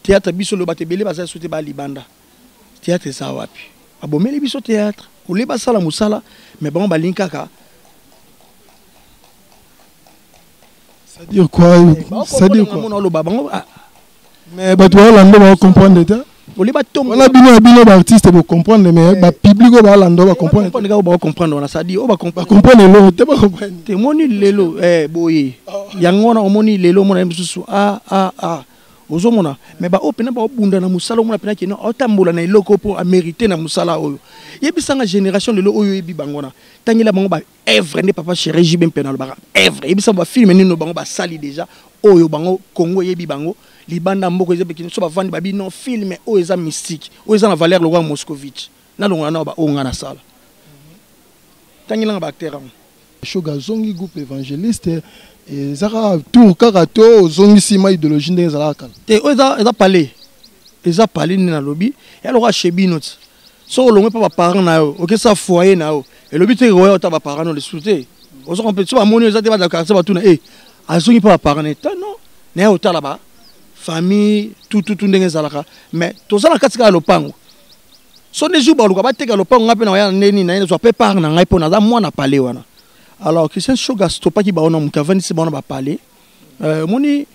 Théâtre biso lelo bato ebele baza lisusu te ba libanda. Théâtre eza wapi? Babomeli biso théâtre. Au lieu basala mosala, mais bango balingi kaka. C'est-à-dire quoi? C'est-à-dire quoi? Mona oloba bango ah. Mais bato balanda ba comprendre te. Au lieu batombola. Wana bino ya bino ba artiste bo comprendre mais ba public oyo balanda ba comprendre. Comprendre kaka ba comprendre wana, c'est-à-dire oyo ba comprendre. Ba comprendre eloko te, ba comprendre. Te moni lelo eh boye. Yango wana omoni lelo omona ye mosusu ah ah ah. Ozomona mais ba oyo pena ba bunda na musala omona pena kino otambola na eloko po a mériter na musala oyo. Yebisanga génération lelo oyo yebi bango na tangela bango ba œuvre nde papa chéri JB Mpiana alobaka œuvre. Yebisa ba film nino bango ba sali déjà oyo bango Congo yebi bango libanda mboka eza bekino so bavandi babi non film oyo eza mystique oyo eza na valeur lokola Moscovitch na longola na ba oyo nga na sala. Tangela ba acteur yango. Shoga azongi groupe évangéliste eza kaka tour kaka to ozongisi ma idéologie ndenge ezalaka kala. Te oyo eza palais. Eza palais nde nalobi. Ya lokola chez bino ti. Soki olongwe pa ba parents na yo, okesa foyer na yo. Elobi te oya ota ba parents no lisusu te. Ozo comprendre so bamoni eza te ba quartier batuna eh azongi pa ba parents na ye. Te non. Na ye otala ba famille tout tout tout ndenge ezalaka mais toza na kati kaka lopango. So nde jour baluka bateka lopango ngai mpe na oya na ndeni na ye nazwa mpe part na ngai mpo naza mwana palais wana. Alors Christian Shoga stopaki bango na moto avandisi bango na ba palais. Omoni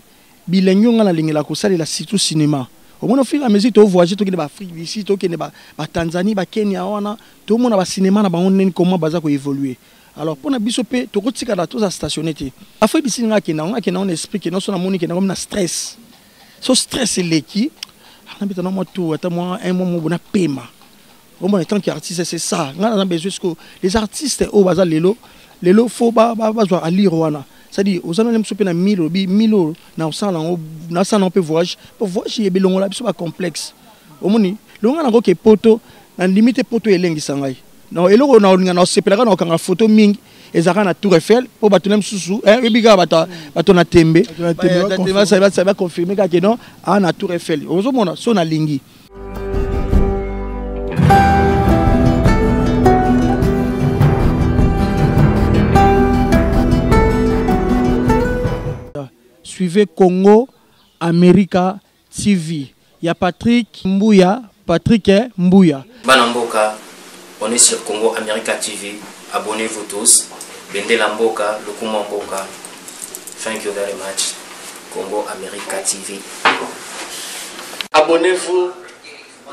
bilengi oyo ngai nalingela kosalela surtout cinéma. Omoni au fur et à mesure to voyager tokende ba Afrique du Sud, tokende ba Tanzanie, ba Kenya wana, tomona ba cinéma na bango ndeni comment baza ko évoluer. Alors pona biso pe tokotikala toza stationné te. Afrique du Sud ngai akenda, ngai akenda na esprit ke non so namoni ke nakomi na stress. So stress eleki, nabeta na mwa tour ata mwa un mois moko na pema. Vraiment en tant qu'artiste c'est ça. Ngai naza besoin ce que les artistes oyo baza lelo, lelo faut ba ba bazwa allure wana. C'est-à-dire oza na biso pe na 1000 obi 1000 oyo na osala yango, na sala yango pe voyage. Po voyage ye belongola biso ba complexe. Omoni longa na koke poto na limite poto elengisa ngai. Non eloko na olinga na osepelaka na okanga photo mingi ezalaka na Tour Eiffel po bato na misusu hein oyebi kaka bato bato na tembe. Bato na tembe, Ba, ba ba, ba, ba, ba, ba confirmer kaka ke non, ah, na Tour Eiffel. Ozomona so nalingi. Suivez Congo America TV ya Patrick Mbuya, Patrick Mbuya. Bana mboka, on est sur Congo America TV. Abonnez-vous tous. Bendela mboka, lokumu mboka. Thank you very much. Congo America TV. Abonnez-vous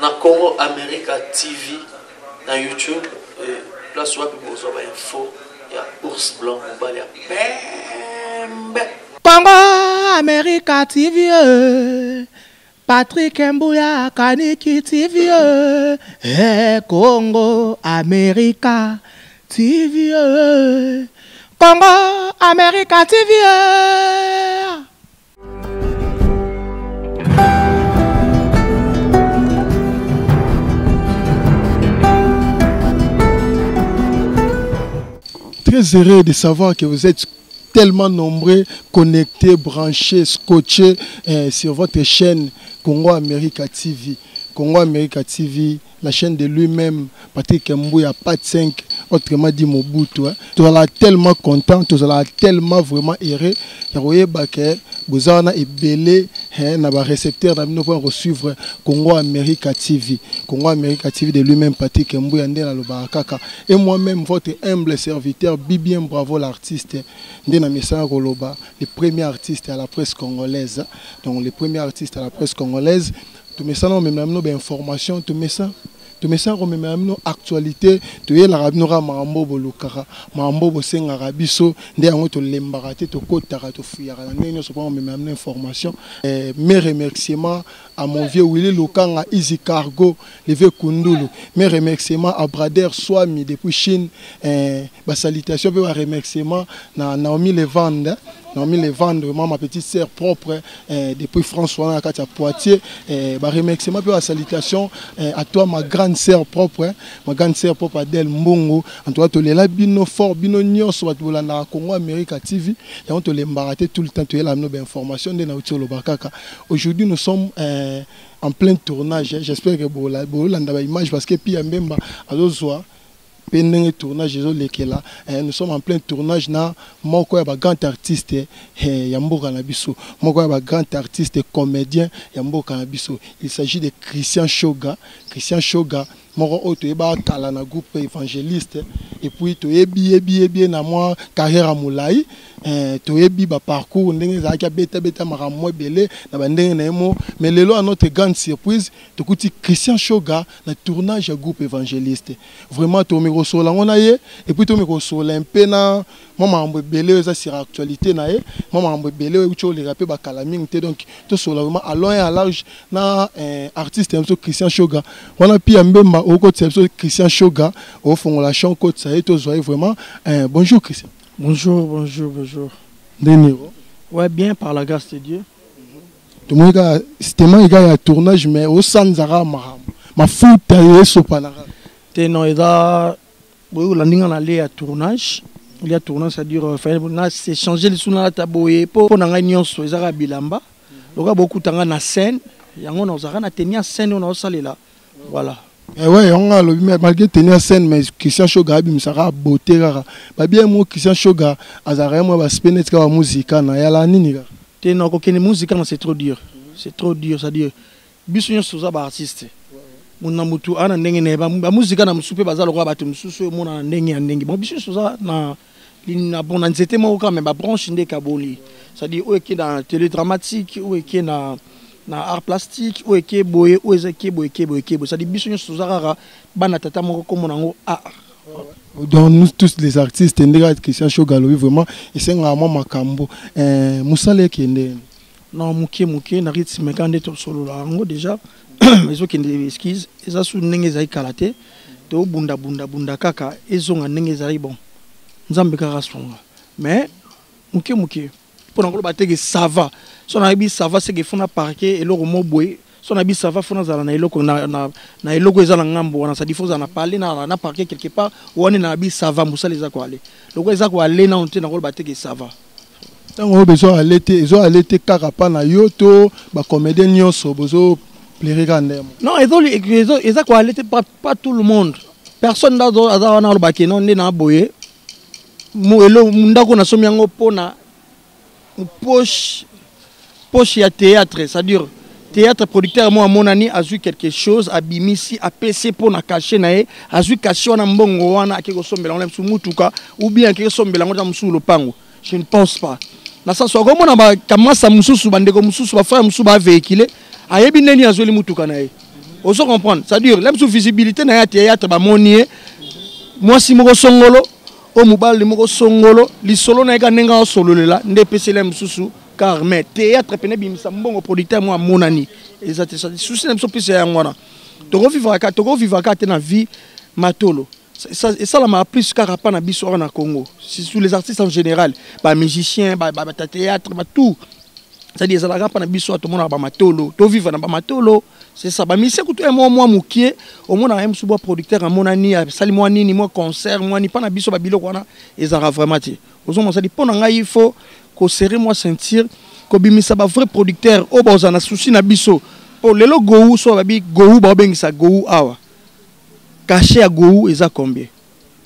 na Congo America TV na YouTube et place wapi bozwa ba info ya ours blanc mobali ya pembe. Congo America TV, Patrick Mbuya Kaniki TV, Congo America TV, Congo America TV. Très heureux de savoir que vous êtes tellement nombreux, connectés, branchés, scotchés sur votre chaîne Congo America TV. Congo America TV, la chaîne de lui-même, Patrick Mbuya, Pat 5, autrement dit Mobutu. Hein. Tous allons tellement contents, tous allons tellement vraiment heureux. Ya koyeba ke boza wana ebele, hein, na ba récepteur na bino pour suivre Congo America TV. Congo America TV de lui-même, Patrick Mbuya, nde na lobaka kaka. Et moi-même, votre humble serviteur, Bibien Bravo l'artiste, nde na mesana koloba, le premier artiste à la presse congolaise. Donc, le premier artiste à la presse congolaise. Tomesana komemela bino ba information, tomesana komemela bino actualité, toyelaka bino kaka makambo bolukaka, makambo bosengaka biso, nde yango tolembaka te, tokotaka, tofuyaka na ndenge nyonso mpona komemela bino information. Mes remerciements à mon vieux Willy Lukanga, Easy Cargo, le vieux Kundulu. Mes remerciements à Brader Swami depuis Chine. Ba salutations pe ba remerciements na Naomi Levande. Naomi Levande, vraiment ma petite sœur propre, depuis François na kati ya Poitiers. Ba remerciements pe ba salutations à toi ma grande sœur propre, hein, ma grande sœur propre Adèle Mbongo. En tout cas tolela bino fort, bino nyonso bato bolandaka Congo America TV. Yango tolembaka te tout le temps toyela bino ba information nde nauti koloba kaka. Aujourd'hui nous sommes en plein tournage, hein. J'espère que bolanda ba image parce que Pia Mbemba azozwa Pe ndenge tournage ezo lekela eh, nous sommes en plein tournage na moko ya ba grand artiste eh, ya mboka na biso, moko ya ba grand artiste comédien ya mboka na biso. Il s'agit de Christian Shoga. Christian Shoga moko oyo toyebaka kala na groupe évangéliste et puis toyebi yebi yebi ye na mwa carrière ya molai eh, toyebi ba parcours ndenge ezalaki abeta beta makambo mwa ebele na bandenge na ye mo. Mais lelo à notre grande surprise tokuti Christian Shoga na tournage ya groupe évangéliste. Vraiment tokomi kosolola yango na ye et puis tokomi kosolola mpe na mwa makambo ebele oyo eza sur actualité na ye, mwa makambo ebele oyo euti oleka mpe bakala mingi te. Donc tosolola vraiment à long et à large na eh, artiste ya biso Christian Shoga wana. Pia Mbemba okotisa biso Christian Shoga, ofongola champ kotisa ye tozwa ye vraiment. Eh, bonjour Christian. Bonjour, bonjour, bonjour. Ndeni? Ouais, bien, par la grâce de Dieu. Tomoni kaka système eka ya tournage, mais osanzaka makambo mafuta esopanaka. Te, non, eza boye olandi nga na le ya tournage, lia tournage, c'est-à-dire fallait na s'échanger lisusu, nalata boye mpo na ngai nyonso eza kaka bilamba. Lokola bokuta nga na scène yango, nazalaka na tenue ya scène oyo naosalela, voilà. Eh ouais, yango nga alobi, mais malgré tenue ya scène, mais Christian Shoga abimisaka beauté kaka babien mo. Christian Shoga azalaka ye mwa baspe neti kaka muzika na yala nini kaka. Te, non, kokende muzika na, c'est trop dur, c'est trop dur. C'est-à-dire biso nyonso toza baartiste, moto na motu aa na ndenge na ye. Bamuzika na mosusu mpe baza lokola bato mosusu oyo omona na ndenge ya ndenge. Bon, biso nyonso toza na bon na nzete moko kaka, mais babranche nde ekaboli. C'est-à-dire oyo eke na télédramatique, oyo eke na art plastique, oyo eke boye, oyo eza eke boye, eke boye, eke boye. C'est-à-dire biso nyonso toza kaka bana tata moko, komona yango art. Donc nous tous les artistes, ndenge Christian Shoga alobi, vraiment esengaka mwa makambo eh, mosala ekende. Non, moke moke na rythme kaka nde tosolola yango déjà ezokende. Excuse, eza su ndenge ezali kala te, tobundabundabunda kaka ezonga ndenge ezali. Bon, Nzambe kaka asunga, mais moke moke. Mpo na koloba teke ça va, so nayebi ça va seke fo na parke eloko mo boye. So nayebi ça va, fo nazala na eloko na eloko eza na ngambo wana. Sadi fo ozala na parle na parke quelque part wana. Nayebi ça va, mosala eza koale loko eza koale nano te, nakoloba teke ça va. Ntango oyo bezo ale te, ezo ale te kaka mpa na yo to bacomédien nyonso bozo plaire kaka ndenge moko? Non, eza koale te, pas tout le monde. Personne nde aza wana alobaki non, nde na boye elo ndako nasomi yango mpona poche ya théâtre. C'est-à-dire théâtre, producteur mo amonani azwi quelque chose, abimisi, apesi mpona cachet na ye, azwi cachet wana, mbongo wana ake kosombela yango na mosusu mutuka ou bien ake kosombela yango na mosusu lopango. Je ne pense pas. Na sens akomona bakamasa mosusu, bandeko mosusu, bafrère mosusu bavéhicule, ayebi ndeni azweli mutuka na ye. Ozo comprendre? C'est-à-dire le mosusu visibilité na ye ya théâtre, bamoni ye mwasi moko songolo oyo, mobali moko songolo, lisolo na ye ka ndenge aosololela nde epeseli ye mosusu car. Mais théâtre pene ebimisa mbongo, producteur mo amonani, eza te. Susi na biso mpesa yango wana, tokovivre kaka te na vie matolo. Esalamaka plus kaka mpa na biso awa na Congo, surtout les artistes en général, bamusicien, bata théâtre, batout. C'est-à-dire ezalaka mpa na biso awa, tomonaka bamatolo, tovivre na bamatolo, c'est ça. Bamusicien kutu ye mwa mokie, omonaka ye mosusu bwa producteur amonani, asali mwa nini, mwa concert, mwa nini. Mpa na biso babiloko wana ezalaka vraiment te. Ozomona, sadi mpo na ngai il faut koserrer mwa ceinture, kobimisa bavrai producteur oyo bazala na souci na biso. Mpo lelo gou so babi gou, baobengisa gou awa, cachet ya gou eza combien?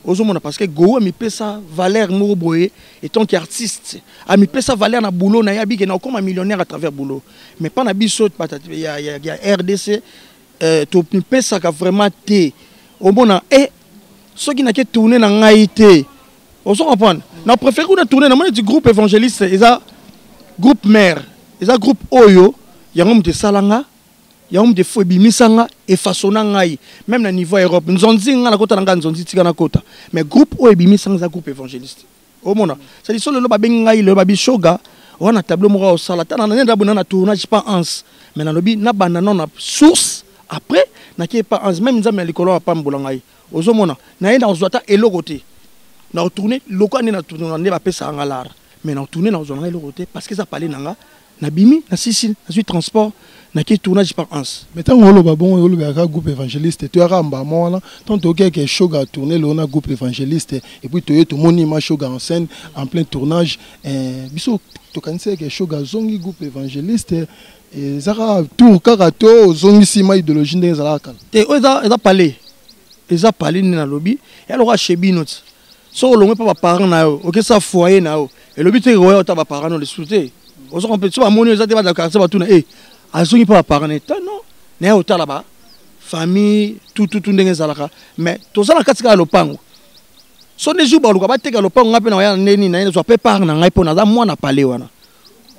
Ozomona, parce que gou amipesa valeur moko boye etant que artiste, amipesa valeur na boulot na ye, abike na okoma millionnaire à travers boulot. Mais mpa na biso ya RDC, tomipesaka vraiment te. Omona e soki nake tourne na ngai te, ozo comprendre, na préféré kuna tourne. Namoni ti groupe évangéliste eza groupe mère, eza groupe oyo yango moto esalanga, yango moto efo ebimisanga, efasona ngai même na niveau ya Europe. Nzonzi nga nakota na ngai nzonzi tika nakota, mais groupe oyo ebimisanga eza groupe évangéliste. Omona, c'est-à-dire so lelo babengi ngai, lelo babi Shoga wana tableau moko osala ta na nde ndabona na tournage pa Anse, mais nalobi nabanda nano na source, après nakie pa Anse. Même Nzambe ya likolo apambola ngai, ozomona, naye nazwa ata eloko te na retourne lokola nde na tourne nde bapesaka nga lara, mais na retourne nazwa na ngai eloko te parce que eza pale na nga. Nabimi, nasisi, nazwi transport, nake tournage par Anse. Mais ntango oloba bongo, olobelaka groupe évangéliste, toyaka mbama wana ntango tokeke Shoga tourne lelo na groupe évangéliste et puis toye tomoni ma Shoga en scène en plein tournage eh, biso tokanisi eke Shoga azongi groupe évangéliste, eza kaka tour kaka to ozongisi ma idéologie ndenge ezalaka kala? Te, oyo eza palais. Eza pale nde nalobi, ya lokola chez bino ti. Soki olongwe mpa baparent na yo, okesa foyer na yo, elobi te oya ota baparent no lisusu te. Ozo comprendre? So bamoni eza te baza quartier batuna, eh, azongi mpa baparent na ye. Ta non, na ye otala ba famille tout tout tout ndenge ezalaka, mais toza na kati kaka lopango. So nde jour baluka bateka lopango, ngai mpe na oya ndeni na ye, nazwa mpe part na ngai mpo naza mwana pale wana.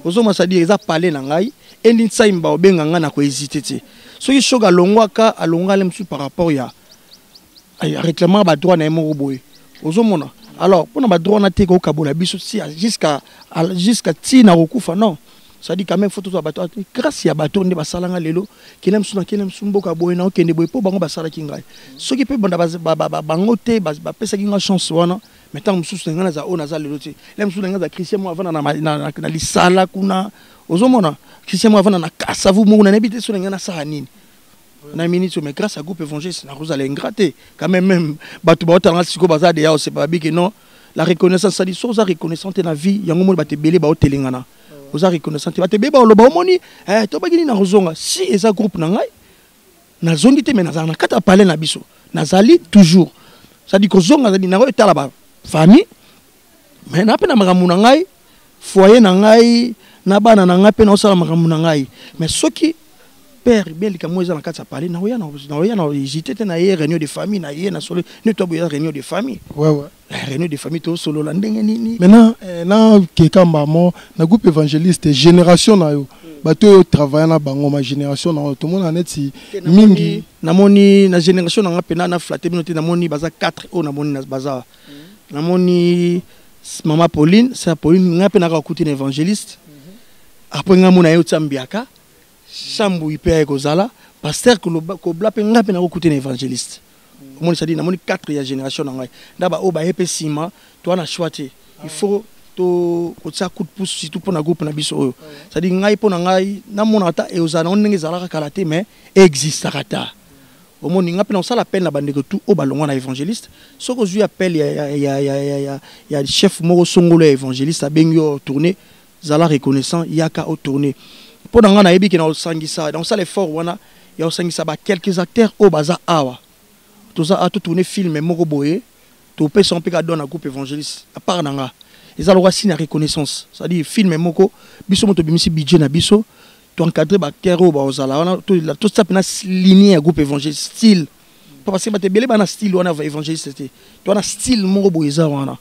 Ozomona, c'est-à-dire eza pale na ngai, endi nsaimba baobenga ngai na kohésite te. Soki shoga alongwaka, alongwa ale mosusu par rapport ya réclamant badroit na ye moko boye, ozomona. Alors mpona badroit wana te kokabola biso si jusqu'à ntina kokufa, non. C'est-à-dire quand même faut tozwa bato, grâce ya bato nde basalanga lelo kende mosusu na kende mosusu mboka boye na okende boye, mpo bango basalaki ngai. Soki mpe banda bango te bapesaki ngai chance wana, mais ntango mosusu na ngai naza oyo naza lelo te. Le mosusu na ngai aza Christian moko avanda na lisala kuna, ozomona, Christian moko avanda na Kasavu moko, nayebi te so na ngai nasala nini na minute. Mais grâce à groupe évangéliste, nakozala ingrat te quand même. Même bato baotalanga sikoyo, baza deya osepa, babiki non, la reconnaissance, c'est-à-dire so oza reconnaissant te na vie yango, moni bato ebele baotelengana, oza reconnaissant te, bato ebele baoloba, omoni, tobaki nini na kozonga. Si eza groupe na ngai, nazongi te, mais nazala na kati ya palais na biso, nazali toujours. C'est-à-dire kozonga, zali nango etala bafamille, mais na mpe na makambo na ngai, foyer na ngai na bana na ngai, mpe naosala makambo na ngai. Mais soki père bien likambo eza na kati ya palais, naoya na hésité te na ye réunion de famille na ye na solo nde to boya réunion de famille. Réunion de famille, tosolola ndenge nini. Maintenant, na kekamba mo na groupe évangéliste, génération na yo, bato oyo travaille na bango, ma génération na yo, tomona neti mingi. Namoni na génération na nga mpena na flatte bino te, namoni baza 4 oyo namoni baza. Namoni mama Pauline, sœur Pauline, ngai mpe naka kokuti na évangéliste. Après ngai mona ye otia mbiaka sambui mpe aye kozala pasteur kobla, mpe ngai mpe nakokuti na évangéliste. Omoni, c'est-à-dire namoni 4 ya génération na ngai. Nda baoyo baye mpe nsima, toa na choix te, il faut to kotia coup de pouce, surtout mpona groupe na biso oyo. C'est-à-dire ngai, mpo na ngai, namona ata ezala nango ndenge ezalaka kala te, mais existaka ta. Omoni, nga mpe na appel na bandeko tu oyo balongwa na évangéliste. Soki ozwi appel ya chef moko songolo ya évangéliste, abengi yo tourner, zala reconnaissant, yaka otourner. Mpo na ngai, nayebi ke na osangisa, na osala effort wana ya osangisa ba quelques acteurs oyo baza awa, toza awa, totourne film moko boye, topesa mpe ka don na groupe évangéliste. À part na nga, eza lokola signe ya reconnaissance. C'est-à-dire film moko, biso mo tobimisi budget na biso, toencadre baacteur oyo bazala wana, totia mpena ligne ya groupe évangéliste, style, parce que bato ebele bana style wana évangéliste te. To wana style moko boye eza wana,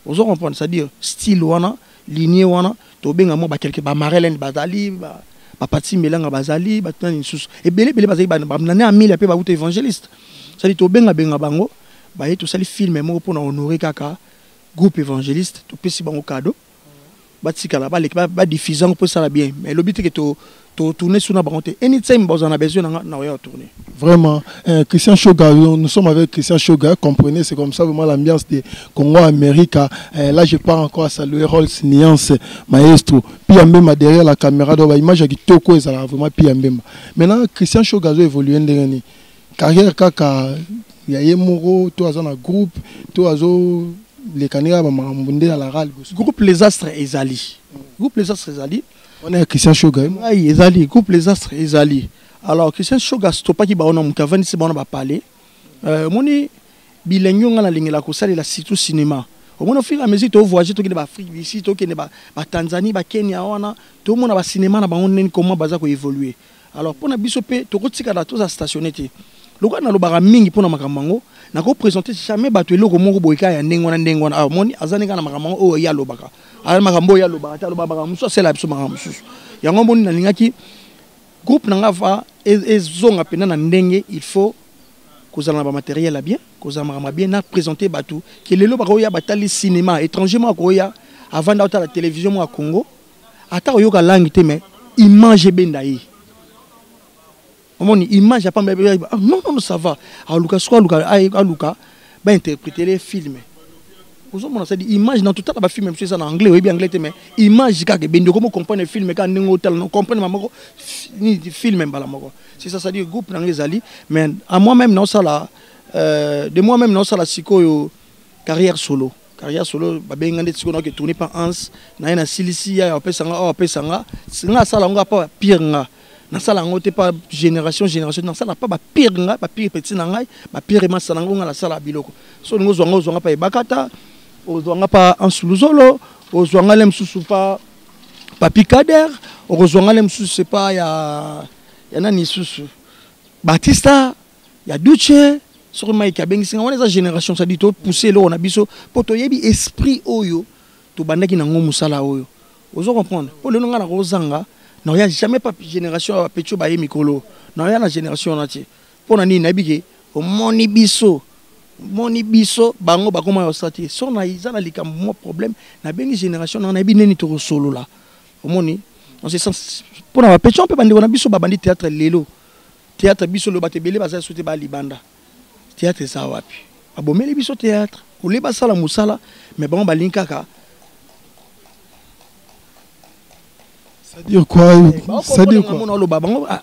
ozo comprendre? C'est-à-dire style wana, ligne wana, tobenga mwa bakelke, bamarelene bazali, bapati melanga bazali, bato nani lisusu ebele ebele bazali, banane amile mpe bauta évangéliste. C'est-à-dire tobengabenga bango, baye, tosali film moko mpona honorer kaka groupe évangéliste, topesi bango cadeau, batikala baleki badiffuser yango mpo esala bien. Mais elobi te ke totourne su na bango te. Anytime bazala na besoin na nga, na oya tourner. Vraiment, Christian Choga, nous sommes avec Christian Choga, comprenez, c'est comme ça vraiment l'ambiance de Congo Amérique. Là, je pars encore à saluer Rolls Niance, maestro, Pia Mbemba derrière la caméra, donc image ya Toko, ça vraiment Pia Mbemba. Maintenant, Christian Choga a évolué en carrière kaka ya ye moko, to aza na groupe, to azo lekani ba makambo nde alaka liboso? Groupe Les Astres ezali, groupe Les Astres ezali. Wana ya Christian Choga? Ngai ezali groupe Les Astres ezali. Alors Christian Choga stopaki bango na moto avandisi bango na bapale. Omoni bilenge oyo ngai nalingelaka kosalela, surtout cinéma. Omoni, au fur et à mesure tovoyage, tokende baAfrique d'ici, tokende baTanzanie, baKenya wana, tomona bacinéma na bango ndeni, comment baza koévolue. Alors mpona biso mpe tokotikala toza stationné te. Lokola nalobaka mingi mpona makambo yango, nakoprésente jamais bato eloko moko boye kaka ya ndenge wana, ndenge wana. Omoni, aza ndenge na makambo yango oyo ye alobaka, aza makambo oyo alobaka te, alobaka makambo mosusu, asala biso makambo mosusu. Yango moni nalingaki groupe na nga va ezonga mpena na ndenge il faut kozala na bamatériel ya bien, kozala makambo ya bien, na présente bato ke lelo bakoya batali cinéma étranger moko akoya avanda otala télévision moko ya Congo, ata koyoka langue te, mais image ebenda ye. Omoni image ya pamba, ah, non non, ça va, aluka siko, aluka, aluka bainterpréter les films. Ozomona, c'est image na totala bafilm mosusu eza na anglais, oyebi anglais te, mais image kaka ebendi, okomo comprendre film kaka ndenge otala, no comprendre moko film mbala moko. C'est ça, c'est-à-dire groupe na ngai ezali, mais à moi-même naosala, de moi-même naosala sikoyo carrière solo. Carrière solo babenga nde sikoyo naoke tourner pa ans na ye, nasilisi ya apesanga oyo apesanga nga, asala yango apa pire nga. Nasala yango te pa génération génération, nasala pa bapire ngai, bapire petit na ngai, bapire masala yango. Ngai nasala biloko so olingi ozwa nga, ozwa nga pa Ebakata, ozwa nga pa Ansuluzolo, ozwa nga le mosusu pa Papi Kader, okozwa nga le mosusu se pa ya nani lisusu, Batista ya Duce. Soki Mike abengisi nga, wana eza génération, c'est-à-dire topousse eloko na biso mpo toyebi esprit oyo tobandaki nango mosala oyo. Ozo comprendre? Mpo lelo ngai nakozanga, naoya jamais pa génération ya bapetits oyo baye mikolo. Naoya na génération wana te. Mpo na nini? Nayebi ke omoni biso, moni biso, bango bakoma ya osala te. So na eza na likambo mwa problème, nabengi génération nanga, nayebi nini tokosolola. Omoni, dans ce sens, mpo na bapetits mpe bandeko na biso babandi théâtre lelo, théâtre biso lelo, bato ebele baza so te, balibanda théâtre eza wapi? Babomeli biso théâtre. Olie basala mosala, mais bango balingi kaka. C'est-à-dire quoi? C'est-à-dire quoi? Mona oloba bango, ah.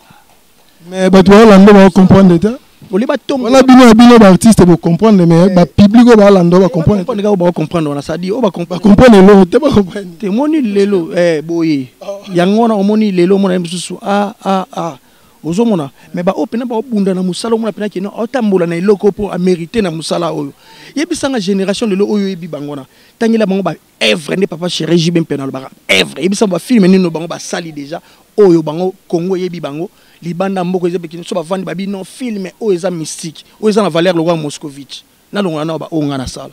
Mais bato baolanda bakocomprendre te. Olie batombo. Wana bino ya bino baartiste bocomprendre, mais bapublic oyo baolanda bacomprendre. Comprendre kaka, bakocomprendre wana, c'est-à-dire oyo bacomprendre. Bacomprendre eloko te, bacomprendre. Te, omoni lelo, boye yango wana, omoni lelo, omona ye mosusu a a a, ozomona. Mais baoyo mpena baobunda na mosala, omona mpena keno aotambola na eloko mpo amérite na mosala oyo. Yebisanga, génération lelo oyo oyebi bango wana, tangela bango baœuvre nde Papa Chéri JB mpe nalobaka œuvre. Yebisa bafilm nini bango basali déjà oyo bango Congo eyebi bango libanda mboka. Eza bekini so bavandi babi non, film oyo eza mystique, oyo eza na valeur lokola Moscovitch. Nalongola nao baoyo nga nasala,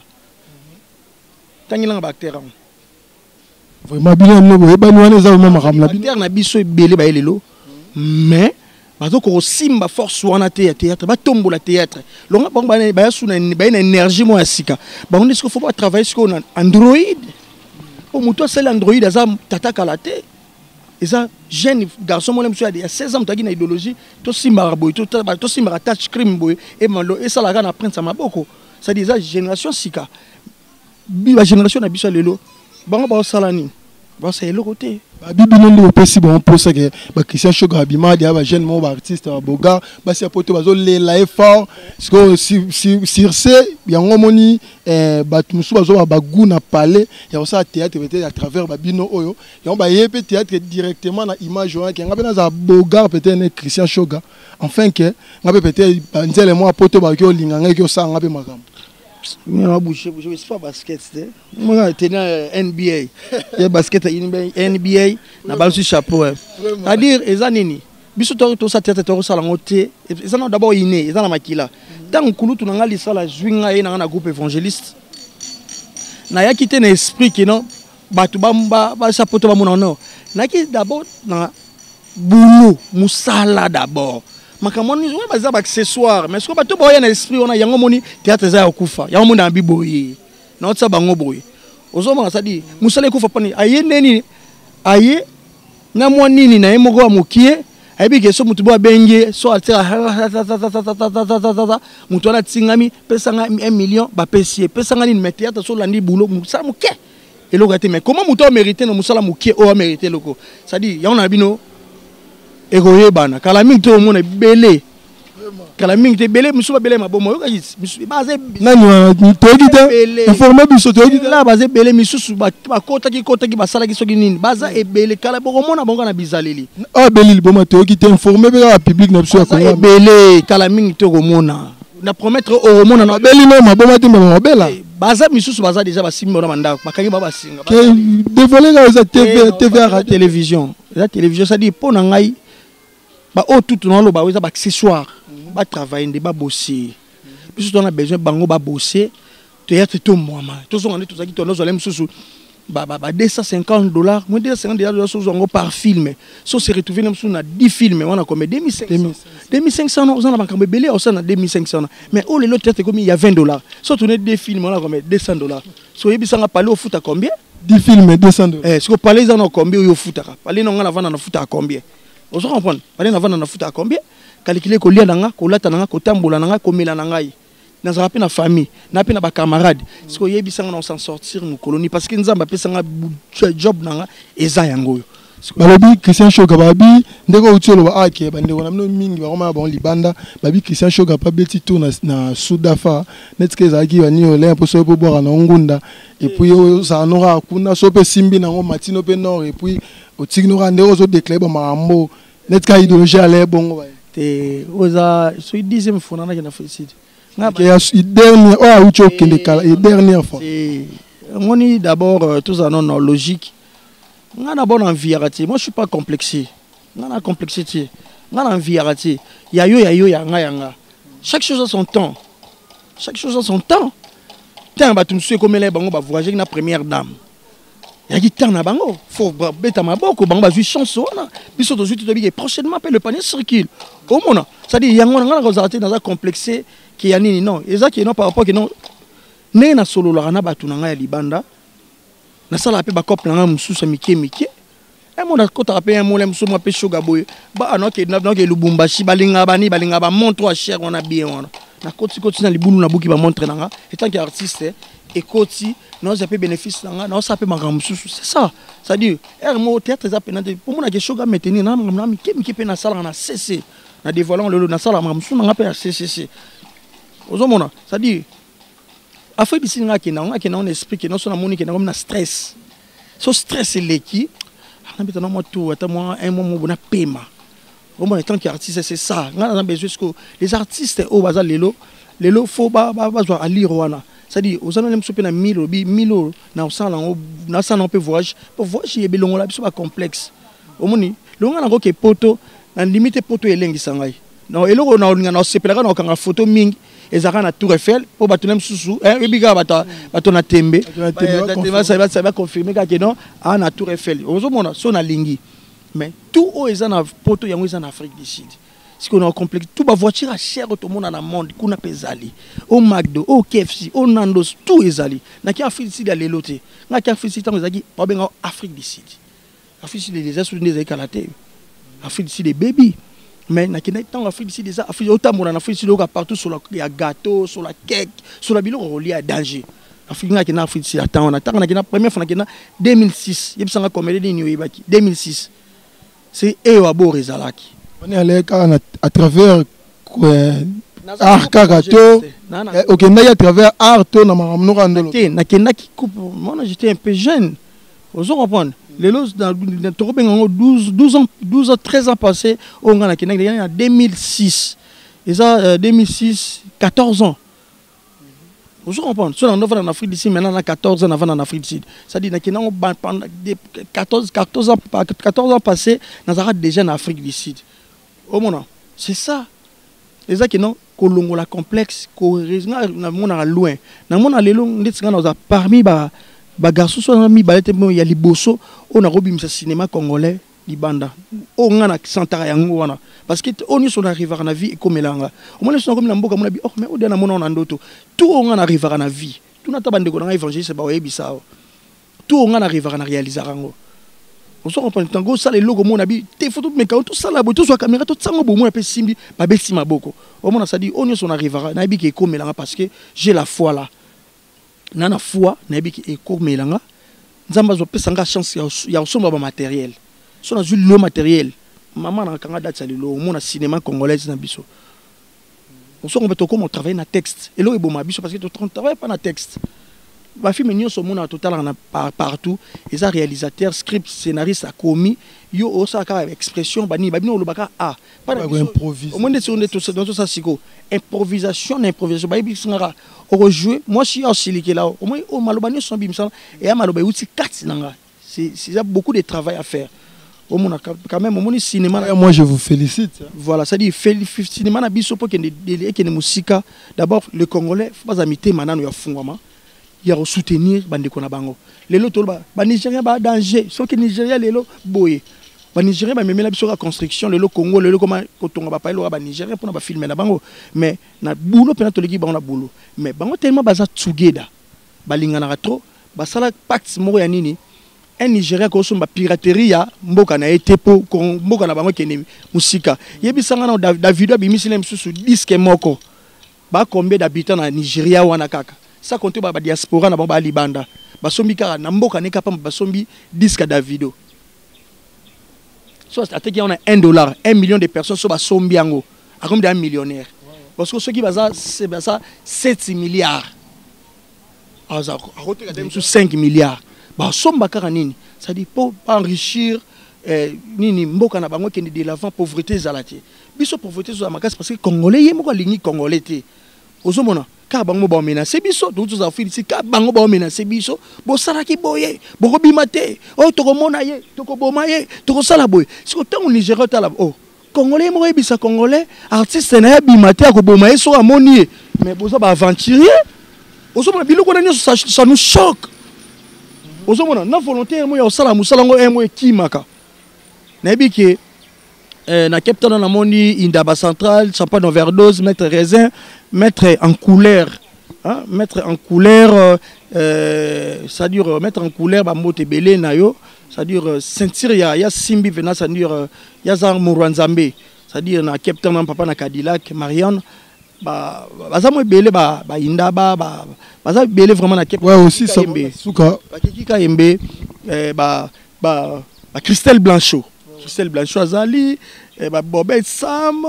tangelanga baacteur yango. Vraiment, bino bino boyebani wana, eza vraiment makambo na bino. Acteur na biso ebele baye lelo, mais bazokoka kosimba force wana te ya théâtre, batombola théâtre longa. Bango baya su baye na énergie moko ya sika. Bango nde sikoyo faut batravaille sikoyo na Android, po moto asali Android aza tata kala te, eza jeune garçon mona mosusu ya 16 ans. Moto ayaki na idéologie, tosimbaka boye, tosimbaka touch screen boye, emalo esalaka na prince ya maboko. C'est-à-dire eza génération sika. Bagénération na biso ya lelo, bango baosala nini? Baosala eloko te. Babi bino nde bopesi bango mposa ke baChristian Shoga abima dia bajeune moko, baartiste, baboga basi ya poto bazolela ye fort. Sikoyo sur ce, yango omoni, bato mosusu bazoba bagoût na palais ya kosala théâtre, peut-être à travers babino oyo yango baye mpe théâtre directement na image wana, ke nga mpe nazala bogar, peut-être ne Christian Shoga, enfin ke nga mpe peut-être banzele mwa poto bakoki olinga ngai, ki osala nga mpe makambo. Nga boucher boucher, c'est pas basket te. Moi tena NBA ya basket ya NBA na balusi chapeau. C'est-à-dire eza nini? Biso to tosala théâtre, tokosala yango te. Eza na d'abord inné, eza na makila. Ntango kulutu na nga lisala azwi ngai, ye na nga na groupe évangéliste, nayaki te na esprit ke non, bato basa poto bamona. Non, nayaki d'abord na boulot, mosala d'abord. Makambo wana wana baza baaccessoire. Mais soki bato baoya na esprit wana, yango moni théâtre eza ya kokufa. Yango moni na bi boye, naotisa bango boye, ozomona. C'est-à-dire mosala ekufa mpani aye nde aye na mwa nini na ye moko ya mokie. Ayebi ke so motu bo abengi ye, so atika motu wana atingami, pesanga 1 million, bapesi ye, pesanga nini. Mais théâtre, so olandi boulot, mosala moke, eloko ya te. Mais comment moto amérite na mosala mokie oyo amérite eloko? C'est-à-dire yango na bino ekoyebana kala mingi te. Omona ebele kala mingi te, ebele mosusu babele maboma. Oyokaki baza Nani wana? Toyebi te, informe biso, toyebi te. La baza ebele. Misusu bakotaki kotaki, basalaki soki nini, baza ebele. Kala bokomona bango na bizaleli. Oyo abeli liboma, toyoki te. Informe mpe kaka public na biso ya Baza Kongo. ebele. Kala mingi te okomona, na promettre, okomona na Babeli no maboma te, me babela. Baza misusu, baza déjà basimbi wana bandako, bakangi ba basinga. Ke dévoilé kaka, eza TV, TV ya radio. Télévision, eza télévision. C'est-à-dire mpo na ngai, baoyo tutu naloba oyo eza baaccessoire. Batravaille nde, babose. Biso tona besoin bango babose théâtre, tombwama, tozonga nde tozalaki. Tozala mosusu ba 250 $, moins 250 $, sozwa yango par film, so se retrouve na mosusu na 10 film wana, comme 2500, 2500 na oza na makambo ebele osala na 2500 na. Mais oyo lelo théâtre ekomi ya 20 $. So tourne deux film wana, comme 200 $. So oyebisanga, pale ofuta combien? 10 films, 200 $. Eh, siko pale eza na combien oyo ofutaka? Pale na nga navanda, nafutaka combien? Ozo comprendre? Pale navanda, nafutaka combien? Calcule kolia na nga, kolata na nga, kotambola na nga, komela na ngai, nazala mpe na famille na mpe na bacamarade. Siko oyebisanga na s'en sortir mokolo nini? Parce que Nzambe apesanga job na nga, eza yango oyo. Balobi Christian Shoga, babi ndenge outi oloba ake bandeko na bino mingi bakoma na bango libanda. Babi Christian Shoga mpe abeti tour na Sudafa, neti ke ezalaki bani olin mpo soki mpo bwaka na ngunda, et puis ozala no kaka kuna, so mpe esimbi nango matino mpe nord, et puis otiki no kaka ndenge ozodéclare bamakambo. Neti ka idéologie ale bongo ba. Te, oza soki dixième fois nanaki na Afrique du Sud. Dernière oyo awuti okende kala, dernière fois. Ngoni d'abord tozala nono logique. Nga na bona enviaka te, moi je suis pas complexé. Nga na complexé te, nga na enviaka te. Ya yo, ya yo, ya nga, ya nga. Chaque chose a son temps, chaque chose a son temps. Ntango bato mosusu ekomela ye, bango bavoyageki na première dame, yaki temps na bango, faut beta maboko. Bango bazwi chance wana, biso tozwi te. Tobike prochainement mpe le panier circule, omona. C'est-à-dire yango wana, nga na kozala te naza complexé ke ya nini. Non, eza ke non, par rapport ke non, ndenge nasololaka na bato na ngai ya libanda, nasalaka mpe bacope na ngai mosusu ya mike mike. Emo nakotaka mpe mole mosusu mwa mpe shoga boye, naoke Lubumbashi, balingaka bani, balingaka bamontre ya cher wana bien wana. Nakotikoti na libulu, nabuki bamontre na nga. Etant que artiste, ekoti, naozwa mpe bénéfice na nga, naosala mpe makambo mosusu. C'est ça, c'est-à-dire ere moko théâtre eza pena te mpo monaka eshoga maintenir na makambo na mike mike mpe nasalaka na cc na dévoilant lelo, nasalaka makambo mosusu na nga mpe ya ccc, ozomona. C'est-à-dire Afrique du Sud, nga akenda, nga akenda ngo na esprit ke nyonso namoni kenda komi na stress. So stress eleki, nabeta na mwa tour, ata mwa un mois mo, napema. Omona, en tant qu'artiste, c'est ça nga naza besoin. Siko les artistes oyo baza lelo lelo, faut bazwa alire wana. C'est-à-dire oza nani mosusu mpe na mille, olobi mille oyo nasala yango, nasala yango mpe voyage, po voyage ebelongola biso bacomplexe. Omoni, longa nakoke poto, na ndimi te poto elengisa ngai. Non, eloko na olinga na osepelaka na okanga photo mingi ezalaka na Tour Eiffel, mpo bato na mosusu oyebi kaka bato na tembe baconfirme kaka non, aa na Tour Eiffel. Ozomona, so nalingi, mais tout oyo eza na poto, yango eza na Afrique du Sud. Sikoyo na complexe, tout bavoiture ya cher oyo tomona na monde kuna mpe ezali, o Macdo, o KFC, o Nandos, tout ezali. Naki Afrique du Sud ya lelo te, ngaki Afrique du Sud ntango ezalaki babenga Afrique du Sud. Afrique du Sud eza susu nde ezali kala te. Afrique du Sud ebebi, mais nakendaki ntango Afrique du Sud eza Afrique. Otambola na Afrique du Sud, oyoka partout solo ya gâteau, solo ya cake, solo ya biloko kolia ya danger. Afrique, nga nakenda Afrique du Sud atan wana. Ntango nakenda première fois, nakenda 2006. Yebisanga comédie nini oyebaki 2006? C'est eyo abor ezalaki. Wani ale kaka na à travers art kaka to okendaki à travers art to na makambo noko ya ndolo? Te, nakendaki coupe mona, j'étais un peu jeune, ozo comprendre. Lelo tokobenga yango 12, 12 ans, 12 ans, 13 ans passé oyo nga nakendaki na 2006, eza 2006, 14 ans, ozo comprendre. So nando vanda na Afrique du Sud maintenant na 14 ans, navanda na Afrique du Sud, c'est-à-dire nakenda yango pendant 14 ans, 14 ans passé, nazalaka déjà na Afrique du Sud. Omona, c'est ça, eza ke non, kolongola complexe, nga namonaka loin. Namona lelo ndeti nga naza parmi bagarçon so na mibale te ya liboso oyo nakobimisa cinéma congolais libanda. Oyo nga na santaka yango wana, parce que oyo nyonso na arrivaka na vie ekomelanga. Omoni, nyonso nakomi na mboka, mona bi oh, mais oyo namona na ndoto. Tout oyo nga na arrivaka na vie, tuna ata bandeko na nga évangéliste, baoyebisa awa. Tout oyo nga na arrivaka, na réalisaka yango, ozo comprendre. Ntango osala eloko, omona bi te, faut tomeka, tosala boye, tozwa caméra, totiango boye, omona mpe simbi, babeti maboko. Omona, c'est-à-dire oyo nyonso na arrivaka, nayebi ke ekomelanga, parce que j'ai la foi là, na foi, nayebi ke ekomelanga. Nzambe azopesa nga chance ya kosomba bamatériel. So nazwi lelo matériel, mama nakanga date ya lelo, omona cinéma congolaise na biso osongo mpe tokoma otravaille na texte. Eloko eboma biso, parce que totravaille pas na texte. Bafilme nyonso omonaka, totalaka na partout, eza réalisateur, script, scénariste akomi, yo osala kaka expression banini babino, olobaka a omoi ndeti nde tosala sikoyo improvisation. Na improvisation bayebisingaka okojoue mwasi osilikela, omoi oyo maloba nyonso nabimisana eya maloba euti kati na nga. C'est beaucoup de travail à faire. Omona, quand même, omoni cinéma. Moi, je vous félicite. Voilà, c'est à dire cinéma na biso po kende ekende mosika, d'abord le Congolais faut baza mitema nano ya fungwama ya kosoutenir bandeko na bango. Lelo toloba Banigérien ba danger, soki Nigeria lelo boye, Banigérien bamemela biso ka construction. Lelo Congo lelo koma kotonga bapaye loka Banigérien mpona bafilme na bango. Mais na boulot mpena toleki bango na boulot, mais bango tellement baza together, balinganaka trop, basala pacte moko ya nini, un Nigérien kosomba piraterie ya mboka na ye te, mpo mboka na bango ekende mosika. Yebisanga na Davido abimisi na mosusu disque moko, ba combien d'habitants na Nigeria wana kaka, sans compter ba badiaspora na bango balibanda, basombi kaka na mboka ne kapa, basombi disque ya Davido, so ateki yango na 1 dollar, 1 million de personnes so basombi yango, akomi deya millionnaire. Parce que soki baza 7 milliards, akoteka te mosusu 5 milliards, basomba kaka nini? C'est-à-dire mpo baenrichir. eh, nini mboka na bango ekende de l'avant, pauvreté ezala te. Biso pauvreté ezala makasi parce que Congolais ye moko alingi Congolais te. Ozomona kaka bango baomenace biso, tokuti tozala filisi kaka bango baomenace biso, bosalaki boye, bokobima te, oyo tokomona ye, tokoboma ye, tokosala boye. Siko ntango Nigeria otala, oh, Congolais moko oyebisa Congolais artiste na ye abima te, akoboma ye soki amoni ye, mais boza baaventurier. Ozomona biloko wana nyonso, ça nous choque. Ozomona na volonté mo ya kosala mosala yango mo ekimaka. Nayebi ke na Cape Town namoni Indaba Central, champagne overdose, maître raisin, maître en couleur, hein, maître en couleur, c'est-à-dire mettre en couleur bambote ebele na yo, c'est-à-dire ceinture ya simbi vena, c'est-à-dire ya za morwa Nzambe, c'est-à-dire na Cape Town na papa na Cadillac Marianne, baza mo ebele, ba Indaba, baza ebele vraiment na Cape. Ouais, aussi ça. Kayembe. Suka. Bakeki Kayembe, ba Christelle Blanchot, Christelle Blanchot azali, ba Bobet Sam,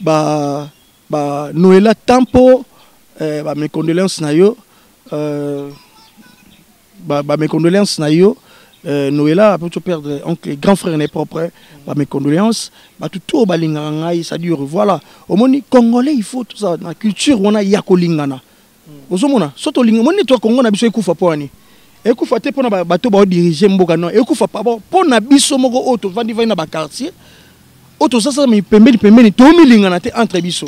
ba Noela Tampo, ba mes condoléances na yo, ba mes condoléances na yo, Noela a pu perdre oncle, grand frère n'est propre, ba mes condoléances, ba tout tout balingaka ngai, c'est-à-dire voilà, omoni Congolais, il faut tout ça na culture wana ya kolingana. Ozomona so tolinga moni to Congo na biso ekufa po ani ekufa te mpona bato baodirige mboka, non, ekufa pa bon mpona biso moko oyo tovandi vandi na baquartier oyo tozasala pembeni pembeni, tomilingana te entre biso.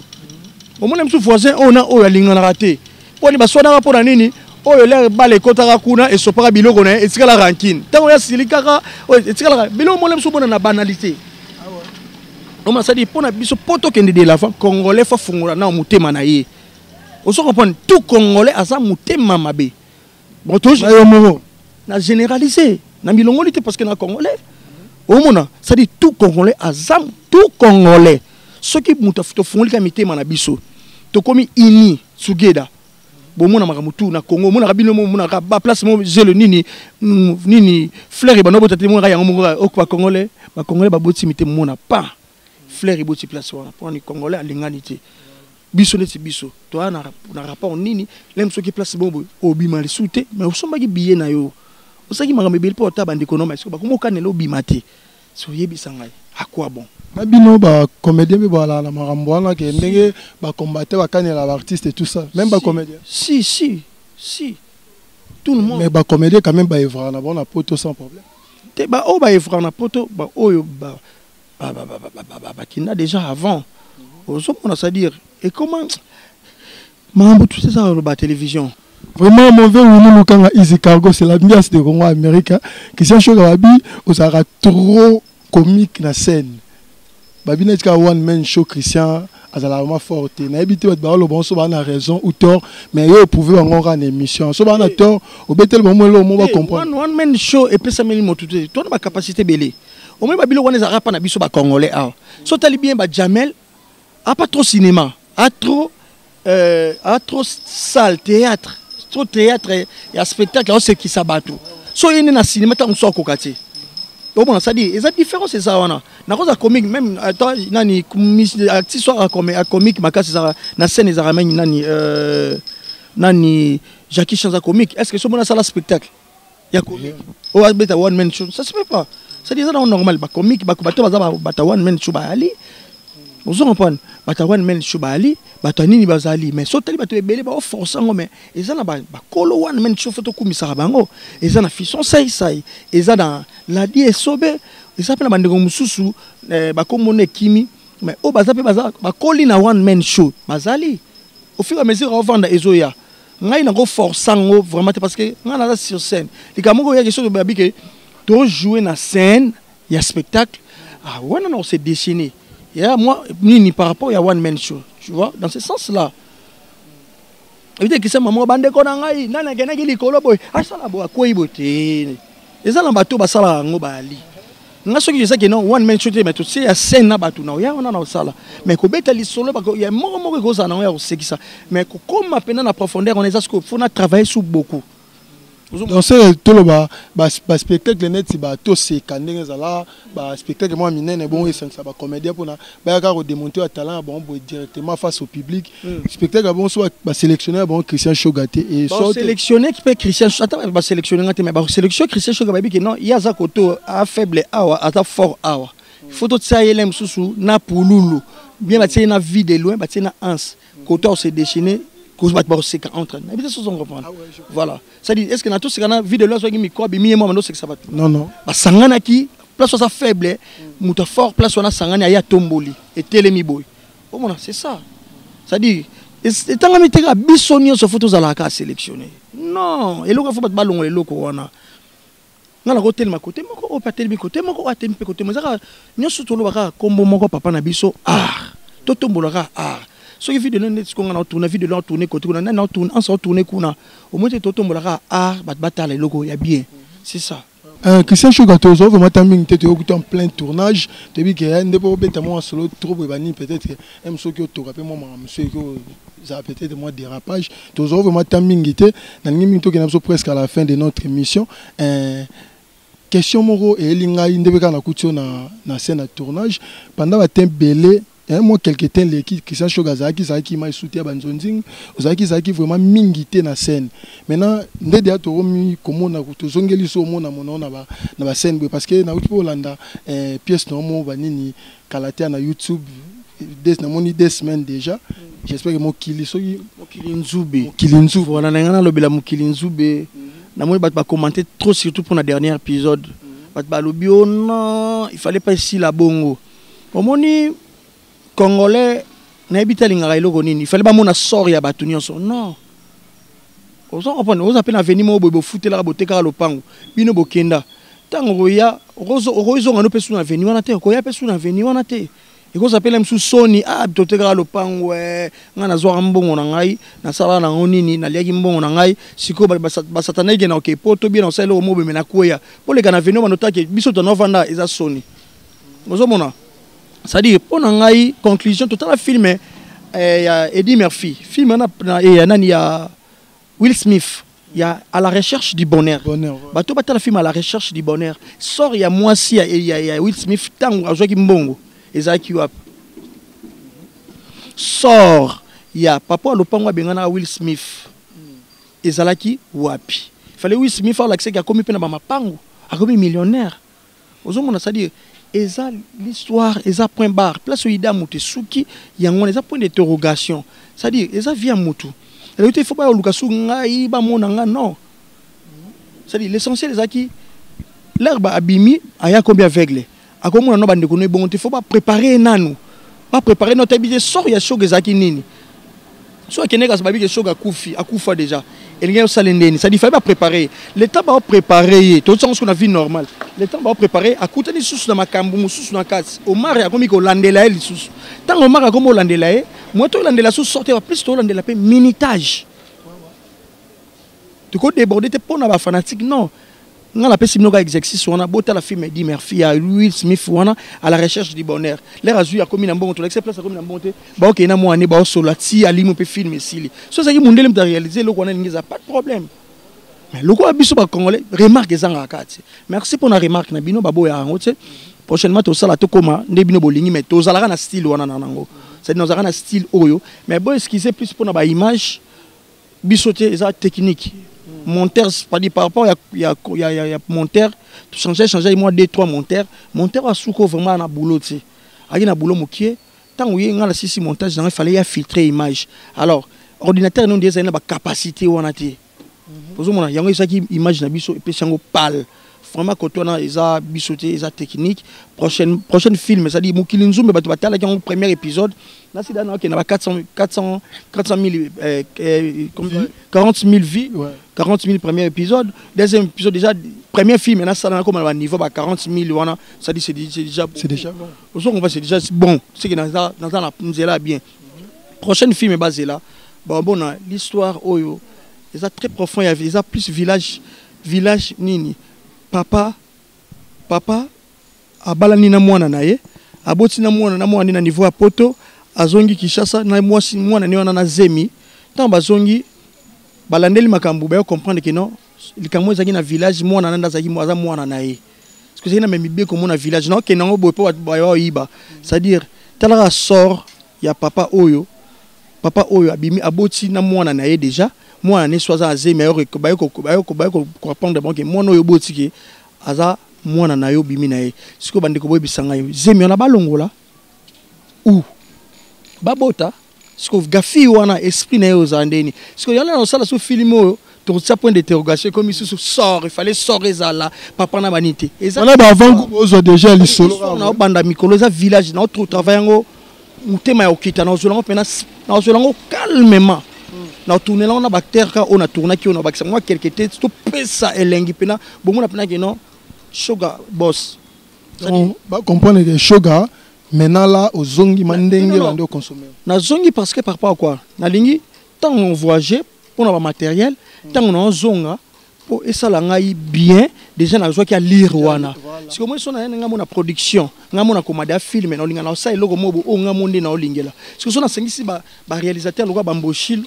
Omona biso voisin oyo na oyo alinganaka te, mponi baswanaka mpona nini? Oyo lere bale ekɔtaka kuna, esopaka biloko na ye, etikala rancune. Ntango ya sili kaka oyo etikalaka biloko, mona biso omona na banalité. Omona, c'est-à-dire mpona biso mpo tokende de l'avant, Congolais faut fungola na motema na ye. Ozo comprendre, tout Congolais aza motema mabe. Bon, to Na yo moko. Na généraliser na milongoli te parce que na Congolais omona, c'est-à-dire tout Congolais aza, tout Congolais, soki moto tofungoli kaka mitema na biso, tokomi uni together, bomona makambo tu na Congo. Omonaka bino, omonaka baplace mo zelo nini, nini fleur ebanda obota te, monaka yango moko ok. Bacongolais baboti mitema, omona pa fleur eboti place wana. Mpona ni Congolais alingani te. Biso neti biso toya na rapport nini lem, soki place bongo boye obima lisusu te, mais osombaki billet na yo, osalaki makambo ebele mpo ota bandeko no, mais soki bakoma okanela obima te, so oyebisa ngai à quoi bon? Na bino bacomédien mpe balala na makambo wana ke ndenge bacombattants bakanela baartiste et tout ça, même bacomédien? Si, si, si, tout le monde. Mais bacomédien quand même baevraka na bango na poto sans problème. Te, baoyo baevraka na poto, baoyo bakinda déjà avant. Ozomona, c'est-à-dire ekoma makambo tout eza koloba télévision. Vraiment, mon vieux Willy Lukanga, Easy Cargo, c'est l'ambiance de Congo Amérique. Christian Choga Babi, ozalaka trop comique na scène. Babi neti kaka one man show, Christian azalaka vraiment fort te. Nayebi te bato baoloba so baa na raison ou tort, mais yo oprouve bango kaka na émission. So baa na tort, obeteli bango eloko mo bacomprendre. One man show epesameli motu te. Tona bacapacité ebele. Omoni babiloko wana ezalaka mpa na biso bacongolais awa. So otali bien, bajamel a pas trop cinéma, a trop salle théâtre, trop théâtre ya spectacle, aosekisa bato. So ye nde na cinéma, ntango mosusu akoka te. Omona, c'est-à-dire eza différence eza wana. Nakoza comique même ata nani artiste oyo acomique makasi ezaka na scène, ezalaka mingi nani, nani, Jackie Chan aza comique. Est ce que so mona asala spectacle ya comique oyo abeta one man show? Ça se fait pas. C'est-à-dire eza nango normal, bacomique, bato baza bata one man show bayali. Ozo comprendre, bato ya one man show bayali, bato ya nini bazali, mais so otali bato ebele baoforce yango. Mais eza na bakolo one man show, faut tokumisaka bango. Eza na Fison Saisai, eza na Ladi Esobe, eza mpe na bandeko mosusu, bakomona ekimi, mais oyo baza mpe baza bakoli na one man show bazali. Au fur et à mesure aovanda ezoya, ngai nakoforce yango vraiment te parce que ngai naza sur scène. Likambo moko oyaki, soki babi ke tojoue na scène ya spectacle, ah wana na se dessiner ya moi nini par rapport ya one man show, tu vois, dans ce sens là ebite kisa mama bandeko na ngai nani akendaki likolo boye, asala boye, akwei boye te. Eza na bato basalaka yango bayali. Nga soki ezaki non one man show te, mais totie ya scène na bato na oya wana na osala, mais kobeta lisolo ya moko moko ekozala nango ya kosekisa, mais kokóma mpena na profondeur wana eza sikoyo faut na travailler sur beaucoup. Donc c'est toloba ba ba spectacle neti ba toseka ndenge ezala ba spectacle mwa minene bongo esangisa ba comédien mpona bayaka kodemonte ba talent ya bango boye directement face au public. Spectacle ya bongo so ba sélectionner ya bango Christian Shoga te et so sélectionner mpe Christian, ata ba sélectionner nga te, mais ba sélection Christian Shoga, bayebi ke non, ye aza koto a faible awa, aza fort awa, il faut totia ye le mosusu na pululu bien, batie ye na vie de loin, batie na anse koto akose déchaîner, bato bakoseka entre nayebi te sozo comprendre. Voilà, c'est-à-dire, est ce que na toseka na vie de loin soki micro abimi, ye mwa bando osekisa bato? Non, non. Basanganaki place aza faible, moto fort place wana asangani, aye atomboli, etelemi boye, omona. C'est ça, c'est-à-dire etangami te kaka biso nyonso fo tozalaka sélectionné. Non, eloko fo bato balongola eloko wana. Nga na kotelema kote moko, oyo mpe atelemi kote moko, oyo atelemi mpe kote moko, eza kaka nyonso toloba kaka kombo moko, papa na biso art, totombola kaka art. Soki video neti siko nga na otourne video, na otourne kote kuna, nani na otourne ansa, otourne kuna, omoi te totombola kaka art, bato batala eloko ya bien, c'est ça. Christian Shuga, tozo vraiment temps mingi te, toyokuta en plein tournage, toyebi ke nde mpo obeta mwa solo trop boye banini, peut-être m soki otoka mpe mwa makambo mosusu eki ozala peut-être mwa dérapage. Tozo vraiment temps mingi te, nalingi mingi tokenda biso presque à la fin de notre émission. Question moko eyeli ngai nde mpe kaka nakuti yo na scène ya tournage pendant batemps ebele, moi quelque temps eleki, Christian Shoga azalaki mai soutien ya banzonzing, ozalaki vraiment mingi te na scène. Maintenant nde deya tokomi komona, tozongeli so omona mono na ba scène boye, parce que nauti mpe olanda pièce na omo banini kala te na YouTube, namoni 2 semaines déjà. J'espère que mokili soki Mokili Nzube. Mokili Nzube. Voilà, na ngai nalobela Mokili Nzube. Namoni bato bacommenter trop, surtout pour na dernier épisode. Bato balobi: «Oh non, il fallait pas esila bongo.» Omoni, Congolais nayebi te alingaka eloko nini. Il fallait bamona sort ya bato nyonso. Non, oza comprendre, oza mpe na avenue moko boye, bofutelaka, botekaka lopango, bino bokenda. Ntango okoya, okozonga no mpe su na avenue wana te, okoya mpe su na avenue wana te, ekozala mpe na mosusu soni. Ah, totekaka lopango, ngai nazwaka mbongo na ngai, nasalaka nango nini, naliaki mbongo na ngai. Sikoyo basatana ekenda oke po tobie na kosala eloko moko boye, me nakweya mpo leka na avenue bando take biso tonovanda, eza soni. Ozomona, c'est-à-dire mpo na ngai conclusion, totala film ya Eddie Murphy, film wana ya nani, ya Will Smith, ya À la recherche du bonheur. Bonheur, ouais. Bato batala film À la recherche du bonheur. Sort ya mwasi ya Will Smith ntango azwaki mbongo ezalaki wapi? Sort ya papa ya lopango abenganaka Will Smith ezalaki wapi? Fallait Will Smith alakisaki akomi mpe na bamapango, akomi millionnaire. Ozomona, c'est-à-dire eza l'histoire, eza point barre, place oyo ida moto esuki yango wana, eza point d'interrogation. C'est-à-dire eza vie ya motu, eloko te il faut bayoluka su ngai bamona nga. Non, c'est-à-dire l'essentiel ezalaki l'herbe abimi, aya kombi aveugle, akomona no bandeko no ebongo te. Faut bapréparer nanu, bapréparer no tayebi te sort ya Shoga ezalaki nini. So akende kasi babiki Shoga akufi, akufa déjà, elingi osala ndeni? C'est-à-dire fallait bapréparer le temps, baopréparer ye, tosango soki na vie normale, le temps baopréparer, akutani lisusu na makambo mosusu na kati. Omar akomi kolandela ye lisusu. Ntango Omar akomi kolandela ye, moi tolandela su sorte plus, tolandela mpe minutage, tokodéborde te mpo na bafanatique. Non, nga napesi bino ka exercice wana, botala film Eddie Murphy ya Will Smith wana, À la recherche du bonheur. Lere azwi, akomi na mbongo, tolakisa place akomi na mbongo te, baokende na mwana, baosola ti alimi mpe film esili. So ezalaki mondele moto aréalise eloko wana, elingi eza pas de problème. Mais lokola biso Bacongolais, remarque ezangaka kati. Merci mpona remarque na bino, baboyaka yango te. Prochainement tosala, tokóma nde bino bolingi, mais tozalaka na style wana na nango, c'est-à-dire tozalaka na style oyo. Mais bo excuse plus mpona baimage biso te, eza technique monteur, c'est-à-dire par rapport ya monteur, changer changer moi deux trois monteur, monteur asuko vraiment na boulot te, aki na boulot mokie. Ntango ye nga na sisi montage nango, il fallait ya filtrer image. Alors ordinateur no nde ezali na bacapacité wana te. Ozomona yango ezalaki image na biso epesi yango pale. Vraiment kote wana eza biso te, eza technique. Prochaine film, c'est-à-dire Mokili Nzumbe, bato batalaki yango premier épisode, nasida na okende ba 400 400 400 000, 40 000 vues. 40 000 premier épisode, deuxième épisode déjà, premier film nasala nakoma na baniveau ba 40 000 wana, c'est-à-dire c'est déjà C'est déjà bon. Ozongo, c'est déjà bon, c'est que naza na nzela bien. Prochaine film ebazela babona l'histoire oyo eza très profond, ya eza plus village nini, papa abalani na mwana na ye, aboti na mwana na niveau ya poto, azongi Kinshasa na mwasi mwana ne wana na zemi. Ntango bazongi, balandeli makambo, bayo comprendre que non. Likambo ezalaki na village, mwana nande azalaki, aza mwana na ye, parce que ezalaki na me mibeko mo na village, naokende yango boye mpo bato baya oyiba. C'est-à-dire, talaka sort ya papa oyo. Papa oyo abimi, aboti na mwana na ye déjà. Mwana ne so aza na zemi, baye koapprendre bango ke mwana oyo oboti ke aza mwana na yo, obimi na ye. Sikoyo bandeko, boyebisa ngai, zemi wana balongola ou babota? Sikoyo gafi wana, esprit na ye ozala ndeni? Sikoyo yango na osala so film oyo, tokotia point d'interrogation. Ekomi susu sort, il fallait sort ezala papa na bani te. Wana baavant ozwa déjà lisolo. Naobanda mikolo eza village, nao travail yango, motema ya okita, nazwela yango mpena, nazwela yango calmement, natournela yango na baacteur ka oyo natournaki, oyo nabakisa mwa quelque te, topesa elengi mpena, bomona mpena ke non, Shoga boss. Donc bacomprendre que Shoga maintenant là ozongi ma ndenge bandi oconsommer. Nazongi parce que par rapport à quoi nalingi, ntango voyager mpona bamatériel, ntango naozonga mpo esala ngai bien. Déjà nazwaki alire wana. Sikoyo moi so naye, ngai mona production, ngai mona komada ya film, naolinga naosala eloko moko oyo ngai mo nde naolingela. Sikoyo so nasangisi baréalisateur lokola bamboshilo,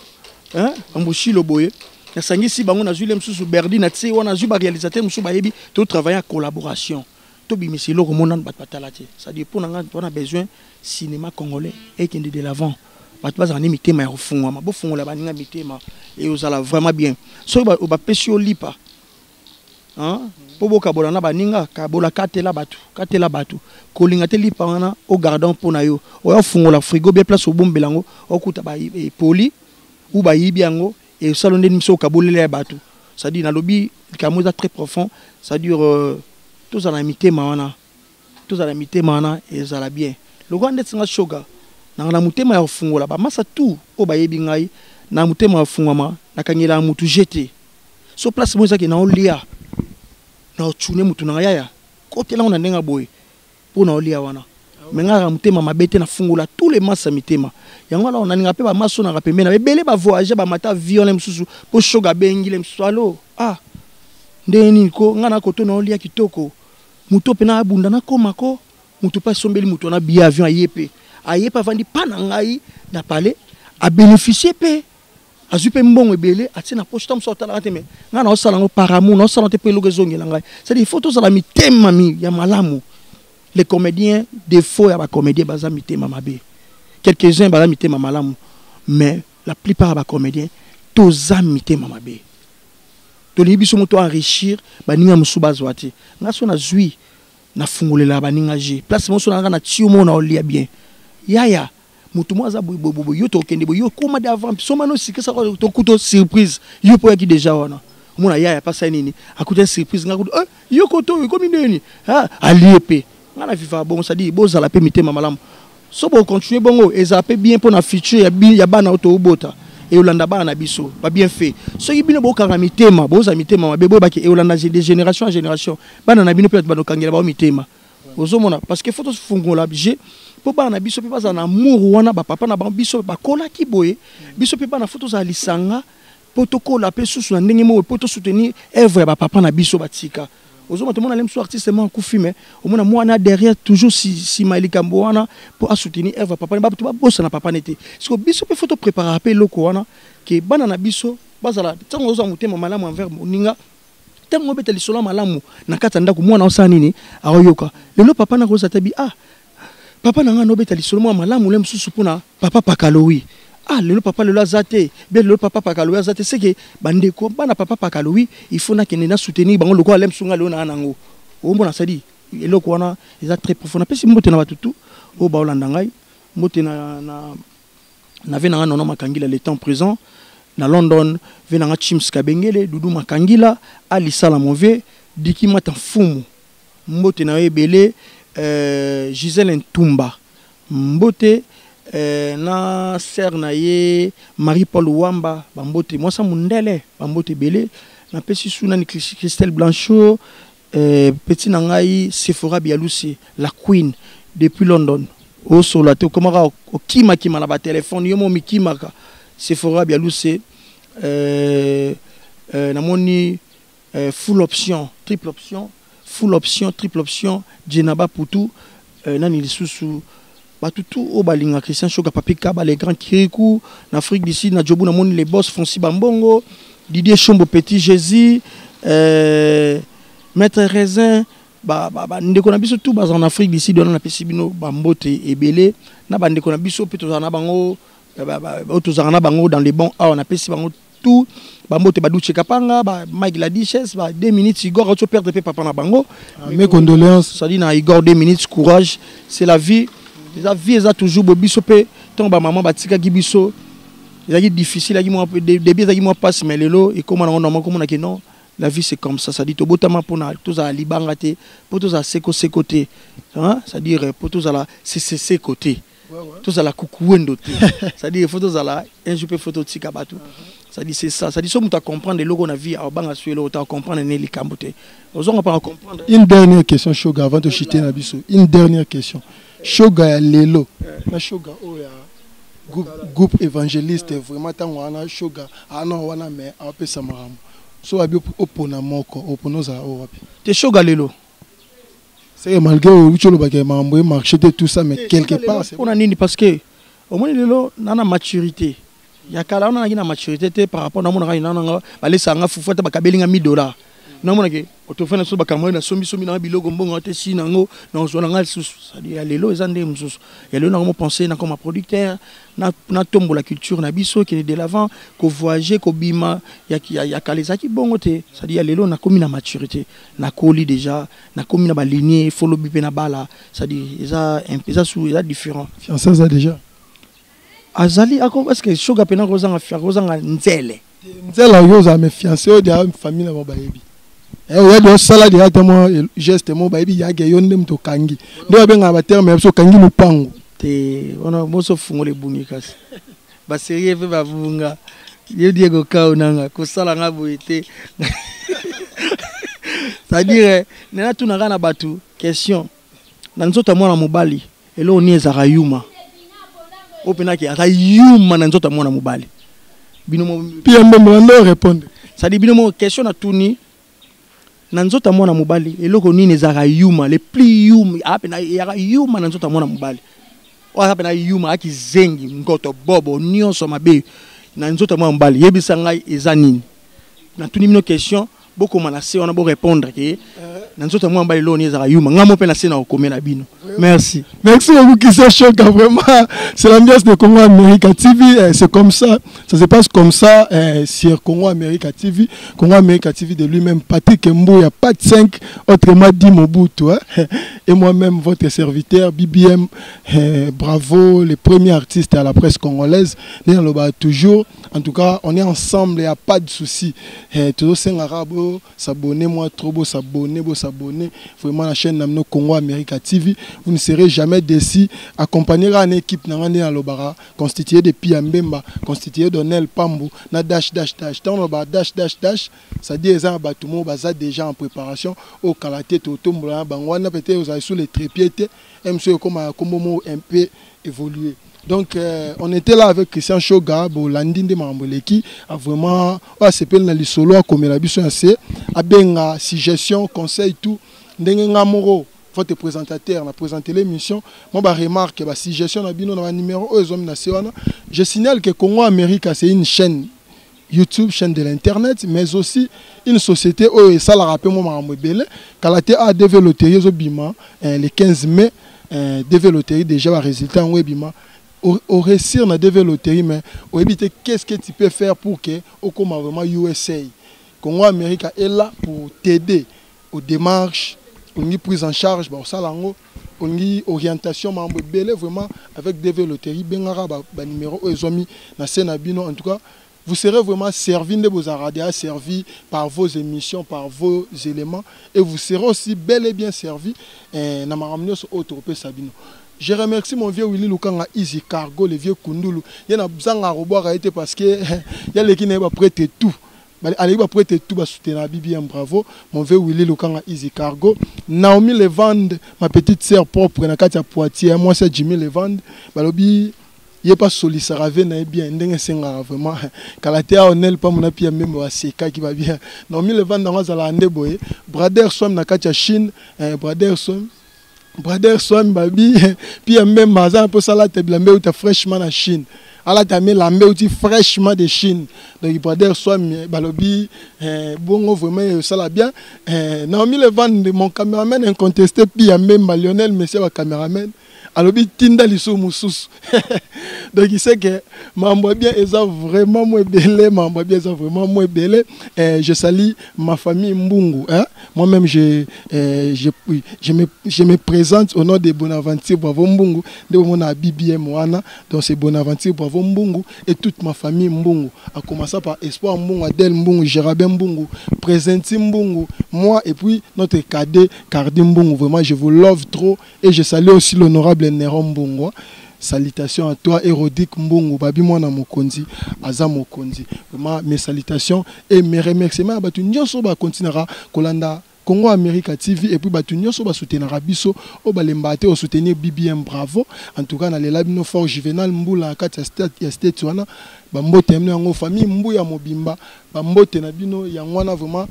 bamboshilo boye, nasangisi bango, nazwi le mosusu berdi na tie wana, nazwi baréalisateur mosusu bayebi, totravaille en collaboration, tobimisa eloko mo nanu bato batala te. C'est-à-dire, mpo na ngai, tona besoin cinéma congolais ekende de l'avant. Bato bazala nde mitema ya kofungwama, bofungola baninga mitema, e ozala vraiment bien. Soki bapesi yo lipa mpo bokabola na baninga, kabola, katela bato, katela bato. Kolinga te lipa wana ogarder mpo na yo, oya ofungola frigo bien, place obombela yango, okuta epoli ou bayibi yango, esala ndeni miso okabolela ya bato. C'est-à-dire, nalobi likambo eza très profond, c'est-à-dire tozala na mitema wana, tozala na mitema wana, ezala bien. Lokola ndeti nga Shoga, nanga na motema ya kofungola bamasa tu oyo bayebi ngai na motema ya kofungwama, nakangelaka mutu je te. So place mo ezaki naolia, naotune mutu na ngai, yaya, kotelango na ndenge ya boye mpo naolia wana. Me ngai kaka motema mabe te, nafungola tous les masa mitema. Yango wana nalinga mpe bamasa oyo naka pembeni na ebele, bavoyage, bamata avion le mosusu mpo Shoga abengi le mosusu: "Alo, ah, ndenge nini ko ngai nakoto naolia kitoko." Moto mpe abunda, nakóma ko moto mpe asombeli moto wana billet avion, aye mpe, aye mpe avandi mpa na ngai na palais, abénéficie mpe, azwi mpe mbongo ebele, atie na poche. Ta mosu atalaka te, me ngai naosala yango par amour, naosala te mpo eloko ezongela ngai. C'est-à-dire, il faut tozala mitema mi ya malamu. Les comédiens, défaut ya bacomédien, baza mitema mabe. Quelques-uns baza mitema malamu, mais la plupart ya bacomédien toza mitema mabe. Tolingi biso moto enrichir, baninga mosusu bazwa te. Ngai so nazwi, nafungolela baninga je place moso nanga na tio mo na olia bien. Yaya, moto mo aza boyeboyeboye, yo tokende boye, yo koma de avant, soma no sika saka, tokuta surprise, yo mpo oyaki déjà wana. Omona yaya apasa nini, akuta surprise, nga kuta eh, yo koto oyo ekomi ndeni alie mpe. Nga na vivaka bongo. C'est-à-dire, bozala mpe mitema malamu. So bocontinue bongo, ezala mpe bien mpo na futur ya bana oyo toobota, eolanda bana na biso babien fait. Soki bino bokanga mitema, bozala mitema mabe, boyebaki eolanda de génération en génération, bana na bino mpe bato banokangela bao mitema. Ozomona, parce que faut tofungola je mpo bana na biso mpe bazala na amour wana. Bapapa na bango, biso bakolaki boye, biso mpe bana faut tozala lisanga mpo tokola mpe susu na ndenge moko, mpo tosoutenir œuvre ya bapapa na biso batika. Ozomona, tomona le mosusu artiste mo akufi, me omona mwana derrière toujours nsima ya likambo wana mpo asoutenir œuvre ya papa. Bato babosana papa ne te. Siko biso mpe faut topréparer mpe eloko wana ke bana na biso bazala. Ntango ozwa motema malamu envers moninga, ntango obeta lisolo ya malamu na kati ya ndako, mwana osala nini? Aoyoka lelo papa na kozala tabi: "Ah, papa na ngai naobeta lisolo mwa malamu le mosusu mpona papa Pakalowi. Ah, lelo papa lelo aza te bien, lelo papa Pakalowi aza te." Seke bandeko bana papa Pakalowi, il faut nakende na soutenir bango lokola le mosusu ngai lelo naa nango. Omona, sadi eloko wana eza très profond. Napesi mbote na bato tu oyo baolanda ngai. Mbote na ve na ngai Nono Makangila, le temps présent na London, ve na nga Chims Kabengele, Dudu Makangila, Alisala, mon vieux Diki Mata Mfumu, mbote na yo ebele. Gisèle Ntumba, mbote. Na sœur na ye Marie Paul Wamba, bambote. Mwasa mondele, bambote ebele. Napesi su nani? Christelle Blanchot, petit na ngai Sephora Bialusi, la queen depuis London. Osola te, okomaka okimakima na batelefone, yo mo mikimaka. Sephora Bialuse, namoni full option, triple option, full option, triple option, Jenaba Putu. Nani lisusu? Bato tu oyo balinga Christian Shoga, Papi Kaba, les grands Kiriku na Afrique d'ici, na Jobu, namoni les boss Francis Bambongo. Didier Chombo Petit Jésus, Maître Raisin, ba ba ba ndeko na biso tout baza en Afrique d'ici wana napesi bino bambote ebele na bandeko na biso mpe tozala na bango, oyo tozala na bango dans les bons awa, napesi bango tout bambote, baduche Kapanga, ba Mike la Duchesse, ba 2 minutes Igor auto perdre mpe papa na bango. Ah, mes condoléances. C'est-à-dire na Igor 2 minutes, courage, c'est la vie, eza vie, eza toujours bo biso mpe ntango bamama batikaki biso ezalaki difficile, ezalaki mwa début, ezalaki mwa mpasi, mais lelo ekóma nango normal, komonaki non, la vie c'est comme ça. C'est-à-dire tobotama mpona tozala libanga te, mpo tozala sekoseko te, hein? C'est-à-dire mpo tozala seseseko te, tozala kukuwendo te, c'est-à-dire faut tozala un jour mpe faut totika bato. C'est-à-dire c'est ça, c'est-à-dire so moto acomprendre eloko na vie, abanga so eloko te, acomprendre ne likambo te, ozonga mpa acomprendre. Une dernière question, Shoga, avant de chuter na biso. Une dernière question, Shoga ya lelo na Shoga oyo ya groupe évangéliste, vraiment ntango wana Shoga ana wana, mais apesa makambo so abi opona moko, opona ozala oyo wapi? Te, Shoga lelo. C'est que malgré outi olobaka makambo emarché te, tout ça, mais quelque part c'est mpona nini? Parce que omoni lelo na maturité ya kala wana, naki na maturité te par rapport namonaka nananga balesaka fufu, ata bakabeli nga 1000 $, namonake otofai na so bakambo nasombisomi nanga biloko, mbongo te si nango nazwa nanga lisusu. C'est-à-dire ya lelo eza nde mosusu, ya lelo nango mopense nakoma producteur, natombola culture na biso, ekende de l'avant, kovoyage, kobima. Ya kala ezalaki bongo te. C'est-à-dire ya lelo nakomi na maturité, nakoli déjà, nakomi na balinie, folobi mpe na bala, c'est-à-dire eza su eza différent. Fiancé aza déjà? Azali ako, parce que Shoga mpena kozanga kozanga nzele. Nzela oyo ozala, mais fiancé oyo deya famille na bango bayebi, oyebi osala deya te mwa geste mo bayebi yake yo nde moto okangi, nde babengaka baterme ya biso okangi lopango. Te, wana moso fungola ebungi, kasi baserie mpe babunga yo Diego Kao nanga kosala nga boye te. C'est-à-dire nena tunaka na bato question: na nzoto ya mwana mobali, eloko nini ezalaka yuma, oyo mpenaki aza yuma na nzoto ya mwana mobali? Bino mo Pia Mbembe bando répondre. C'est-à-dire bino mo question natuni: na nzoto ya mwana mobali, eloko nini ezalaka yuma, le plus yuma, aa pena eyaka yuma na nzoto ya mwana mobali, oyo aza pena yuma, ayaki zengi ngoto bobo nyonso mabe na nzoto ya mwana mobali? Yebisa ngai eza nini. Natuni bino question, bokoma na se wana, borépondre ke na nzoto ya mwana mobali eloko nini ezalaka yuma. Ngai mo mpe na se na kokomela bino. Merci. Merci beaucoup, Christian Shoga. Vraiment, c'est l'ambiance de Congo America TV. C'est comme ça. Ça se passe comme ça sur Congo America TV. Congo America TV de lui-même, Patrick Mbouya, Pat 5, autrement dit Mobutu. Hein. Et moi-même, votre serviteur, BBM, bravo, les premiers artistes à la presse congolaise. Toujours. En tout cas, on est ensemble, il n'y a pas de souci. Toujours 5 arabes, s'abonner, moi, trop beau, s'abonner, beau, s'abonner. Vraiment, la chaîne na biso Congo America TV. Vous ne serez jamais déçus. Accompagner une équipe na ngande lobara, constituée de Pia Mbemba, constituée d'Onel Pambu, na dash dash dash. Tant on dash dash dash, ça dit eza batumo baza déjà en préparation au kalaté to tombola bangwana, peut-être vous avez sous les trépieds MC comme comme un peu évolué. Donc on était là avec Christian Shoga, bolandi nde makambo eleki, a vraiment asepeli na lisolo, akomela biso ya se, abenga suggestion, conseil, tout ndenge nga moko votre présentateur na présenter l'émission, moi ba remarque, ba suggestion na bino na ba numéro oyo ezomi na se wana. Je signale que Congo America, c'est une chaîne YouTube, chaîne de l'internet, mais aussi une société oyo esalaka mpe mwa makambo ebele. Kala te ADV loterie ezobima le 15 mai, DV loterie déjà ba résultat yango ebima. Au réussir na DV loterie, mais oyebi te qu'est-ce que tu peux faire pour que okoma vraiment USA. Congo America est là pour t'aider aux démarches, olingi prise en charge, baosala yango, olingi orientation, makambo ebele vraiment avec DV loterie. Bengaka banuméro oyo ezwami na se na bino. En tout cas, vous serez vraiment servi, nde bozalaka déjà servi par vos émissions, par vos éléments, et vous serez aussi bel et bien servi na makambo nyonso oyo tokopesa bino. Je remercie mon vieux Willy Lukanga, Easy Cargo, le vieux Kundulu. Il y a besoin de te parce que il y a les qui n'est pas prêt tout. Allez, ba prêter tout ba soutenir BBM, bravo. Mon vieux Willy Lukanga, Easy Cargo. Naomi Levande, ma petite sœur propre na kati ya Poitiers, moi c'est Jimmy Levande. Balobi ye pas solisaka ve na ye bien ndenge esengaka vraiment. Kala te aonel pa mona pia même baseka qui va bien. Naomi Levande yango azalaka nde boye. Brader Swam na kati ya Chine, Brader Swam. Brader Swam babi pia mbemba aza mpo sala te bilamba euta fraîchement na Chine. Alata melambe outi fraîchement de Chine. Donc brother Swami balobi eh, bongo vraiment ça bien. Eh, Naomi Levande mon cameraman incontesté puis même Lionel Messi ba cameraman. Alobi tinda lisusu mosusu. Donc il sait que mambo bien eza vraiment mo ebele, mambo bien eza vraiment mo ebele. Eh, je salue ma famille Mbungu, hein. Moi-même je me présente au nom de Bonaventure Bravo Mbungu, de mon BBM wana. Donc c'est Bonaventure Bravo Mbungu et toute ma famille Mbungu, à commencer par Espoir Mbungu, Adèle Mbungu, Gérabin Mbungu, Présenti Mbungu, moi et puis notre cadet Cardi Mbungu. Vraiment je vous love trop et je salue aussi l'honorable Néron Mbungu. Salutations à toi, Hérodique Mbungu, Babi Mwana Mokonzi, Aza Mokonzi. Vraiment, mes salutations et mes remerciements à batu nyonso ba continuera kolanda Congo America TV et puis batu nyonso ba soutenira biso o balemba te o soutenir BBM Bravo. En tout cas, na lela bino fort Juvenal Mbula kati ya state ya state wana ba mbote na yango famille Mbuya Mobimba ba mbote na bino yango wana vraiment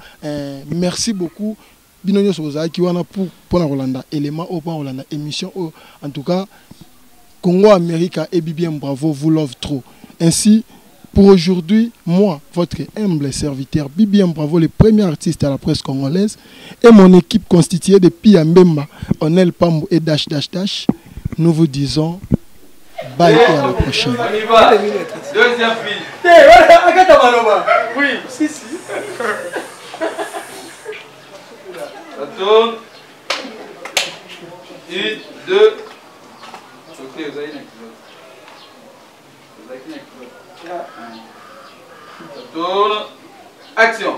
merci beaucoup. Bino nyonso bozalaki wana pour pona kolanda élément oyo, pona kolanda émission oyo. En tout cas, Congo America et BBM Bravo vous love trop. Ainsi, pour aujourd'hui, moi, votre humble serviteur, BBM Bravo, le premier artiste à la presse congolaise, et mon équipe constituée de Pia Mbemba, Onel Pambo et Dash Dash Dash, nous vous disons bye et à la prochaine. On y va. Deuxième fille. Oui, si, si. Ça tourne. 1, 2. Ok, vous avez une culotte. Vous avez une culotte. Ça tourne. Action.